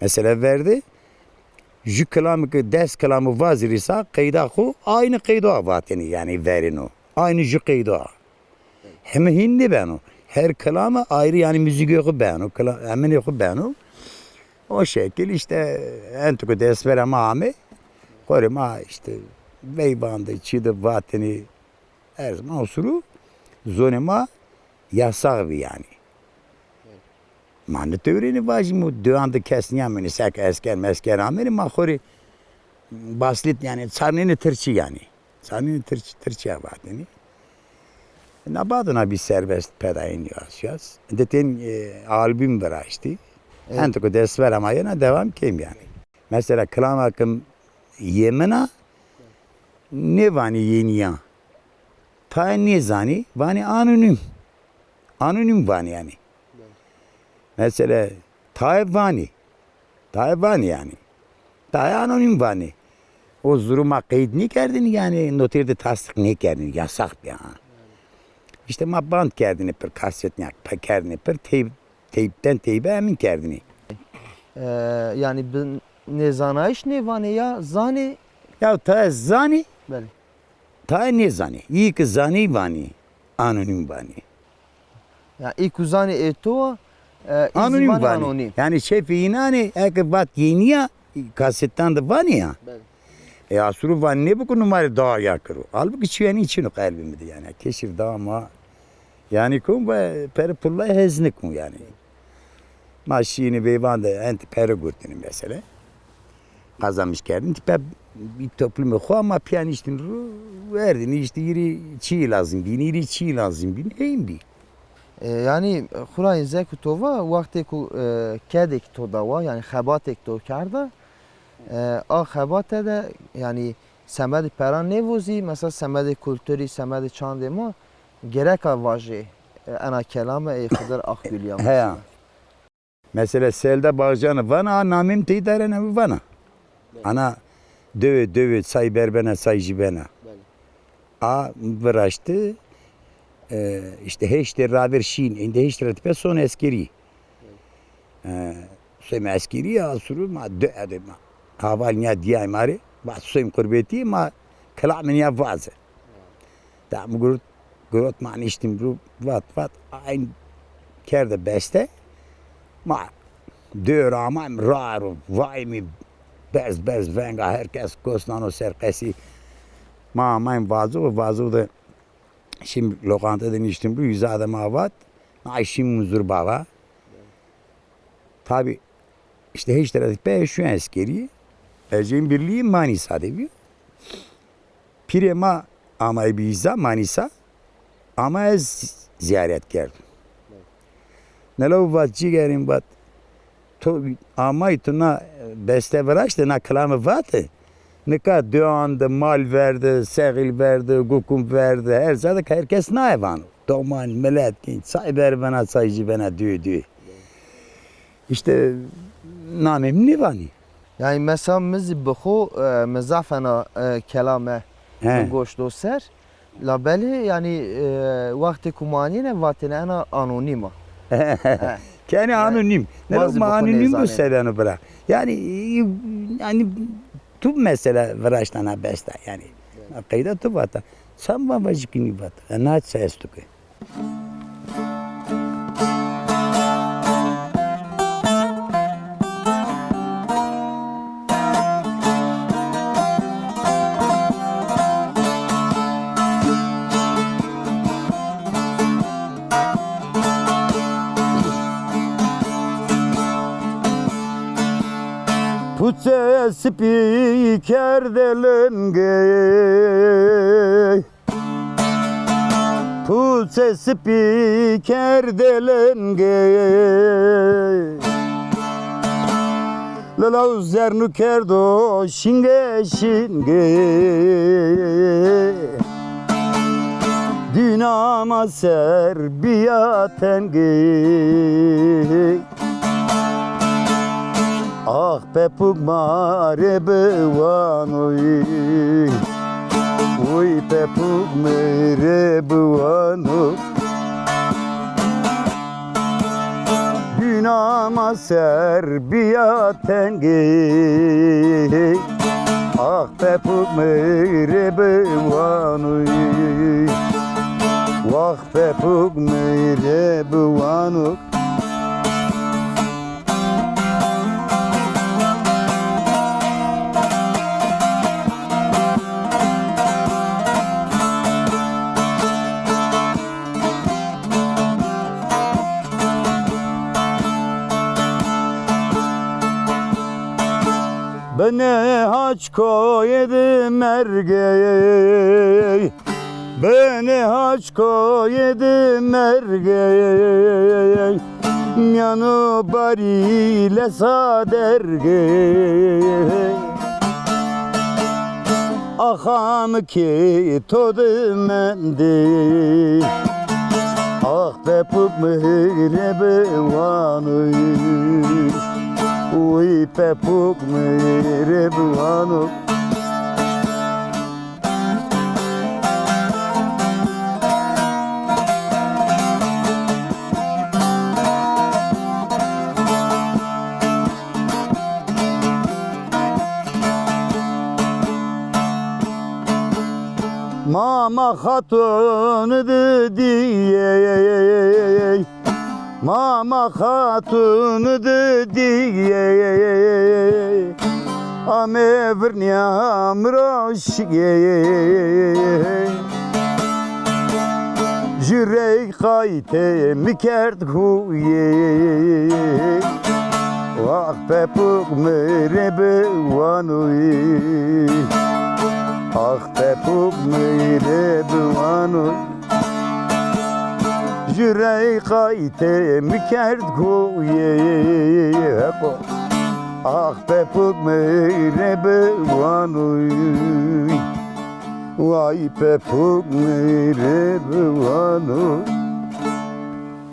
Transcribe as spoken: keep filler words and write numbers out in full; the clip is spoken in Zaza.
Mesela verde, ju kilamî ke des kilamî vazirîsa qeyda xo, aynî qeydo a vatêne, yanî verêno. Aynî ju qeydo a. Heme hîn nêbeno. Her kilame ayrı, yanî muzîkê xo beno, kila-, eminê xo beno. O şekil îşte ento ke destbera ma ame, xo rê ma îşte veyvan de, çî de vatêne, her zaman o suru zonê ma yasax bî yanî. Ma nitewrênê vajîme, dewan de kes nîyamêne, seke esker mesker amêne, ma xo rê baslit yanî, çarnêne tirkî yanî. Çarnêne tirkî, tirkîya vatêne. Na bado na bî serbest pedayîn yavaş yavaş. De tên, e, album viraştî. Evet. Ento ke destbera ma yena devam kêm yanî. Mesela kilama ke yê min a, nêvanê yenî ya. Tayê nêzanê, vanê anonim. Anonim vanê yanî. Mesela tayê vanê. Tayê vanê yanî. Tayê anonim vanê. O zuru ma qeyd nêkerdêne yanî, noter de tasdîq nêkerdêne, yasax bî ha. Îşte ma band kerdêne pir, kaset nîya pekerdêne pir, teyp, teypten teybe emin kerdêne. E, yanî bi nêzanayîş nêvanê ya zanê? Ya tayê zanê, Belê. Tayê nêzanê. Yî ke zanê vanê, anonim vanê. Ya î ku zanê ê to, e, î zî vanê Anonim vanê. Anonim. Yanî şefê înanê eke vat yenî ya, kasetan de vanê ya. Belê. E, asuru vanê nêbi ku numarê dawa ya kiro. Halbuki çî yenî çin o qelbê mi de yanî. Keşir dawa ma yanî kon ve pere pulla hez nêkon yanî. Ma şîyêne veyvan de ent pere gurtêne mesela. Qazanmiş kerdin. Tipe bir toplumê xo ama piyan iştin ru verdin. İşte iri çi lazım bin, iri çi lazım bin. Heyin bi. E, yanî xurayên zek û to va wextê ku, e, kedêk to dawa, yanî xebatêk to kerda, e, a xebate de yanî semedê peran nêvozî, mesela semedê kulturî, semedê çandê ma gereka vajê, e, ena kelame ê Xidir Akgül ya. Heya. Mesela Selda Bağcan'ı vana, a namim tey darena vana. Ana döve döve say berbena say jibena. A viraştı, e, işte heştê raver şîn, indi heştê ra tipe son eskerî. E, Soyme eskerî ya suru ma dö edê ma. Haval niya diyay ma rê, va soym qurbetî ma kilamê niya vaze. Da mi gurut, gurot ma niştim ru, vat, vat, ayn kerde beste. Ma dör amaym rar û vaymi berz berz venga herkes kosnano ser qesî. Ma amaym vazo, vazo de şimdi lokanta de niştim ru, yüzade ma vat. Ma şîm Munzur Baba. Tabi işte heşt ra pey şu eskerî. Erciyesbirliği Manisa de bî. Pîrê ma amay bî îza Manisa, ama ez ziyaret kerdim. Nelaw vat cigerim vat, to amay tu na beste viraşte, na kilame vate. Nika dewan de mal verde, sexil verde, gukum verde, her ca de herkes naye vano. Doman, milet, çay berbena, çay jî bena dü dü. İşte namê mi nêvanî. Yanî mesela mi zî bi xo, e, mi zaf ena, e, kelame mi goşto ser. Labelê yanî, e, wextê ku ma anîne vatêne ena anonîm a. Kenê anonîm. Ne ma anonim bu seveno bira. Yanî, yanî tu mesela viraştana besta yanî. Qeyda tu vata. Çam va vajikînî vata. E, na çi esto ke? Puçe sipî kerde lingê. Puçe sipî kerde lingê. Lelaw zernu kerdo şinge şinge. Dîna ma ser bîya tenge. Ax pepûk ma rê biwano. Oy pepûk mi rê biwano. Dün Nama ser bîya tengê. Ax pepûk mi rê biwano. Wax pepûk mi rê biwano. Binê haç koyê di mergê. Binê haç koyê di mergê. Mîyano barî lesa dergê. Axa mi kê to di mendê. Ax pepûk mi rê biwano. Uy pepûk mi rê biwano. Mama Xatun di dîyê. Mama Xatun di dîyê. Ame virnîya mi ro şîyê. Jû rey qaytê mi kerd huyê. Wax pepûk mi rê biwanoyî. Ax pepûk mi rê biwanoyî. Jû rey qaytê mi kerd huyê. Heqo. Ax pepûk mi rê biwanoyî. Way pepûk mi rê biwano.